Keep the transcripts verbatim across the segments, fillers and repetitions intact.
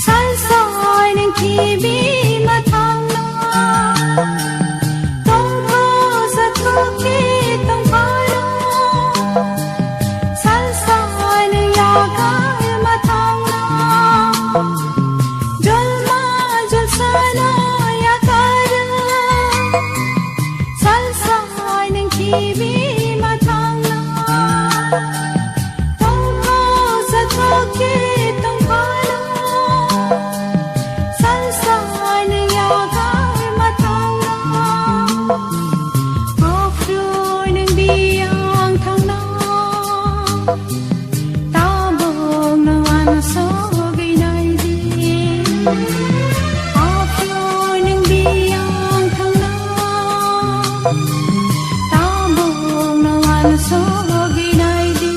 Salsai nung kibi mathangno, tongtho sathokhi tongphano. Salsai nung yakai mathangno, jolma jolsano yakar. Salsai nung kibi mathangno, tongtho sathokhi tongphano. Salsai nung yakai mathangno, aphru nung biyang thangno. Tabukno uansugwi naidi. Aphru nung biyang thangno. Tabukno uansugwi naidi.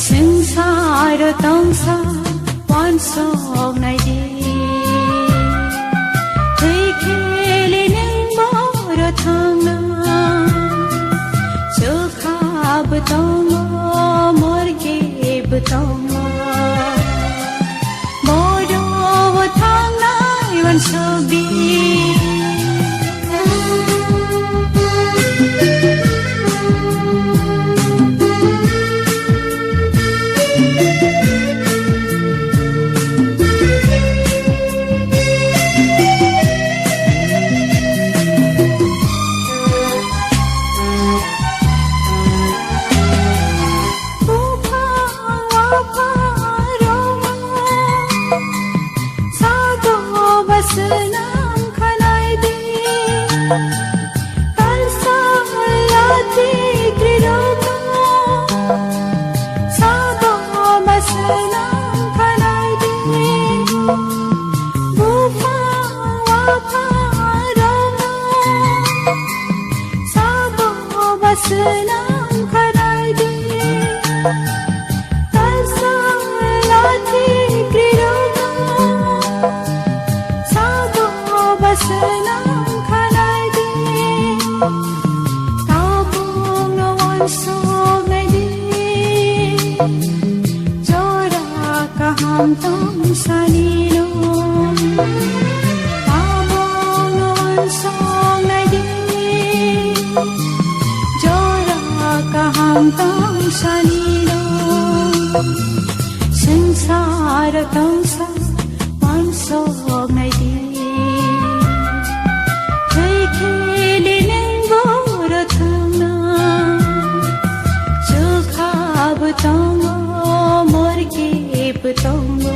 Swngcharo tongsa uansuk naidi. Twi kheli nung boro thangna. Chwkha bo tongo, morke bo tongo. Boro bo thangnai uansugwi. Swnam khanai di, talsa lati krirogo. Sabo ba swnam khanai di, buphang waphang rogo. Sabo ba swnam khanai di. Talsa lati krirogo, sabo ba swnam khanai di. Tabukno uansuk naidi, jora kaham tong sanino. Tabukno uansuk naidi, jora kaham tong sanino. Swngcharo tongsa uansuk naidi. Twi kheli nung boro thangna. Chwkha bo tongo, morke bo tongo.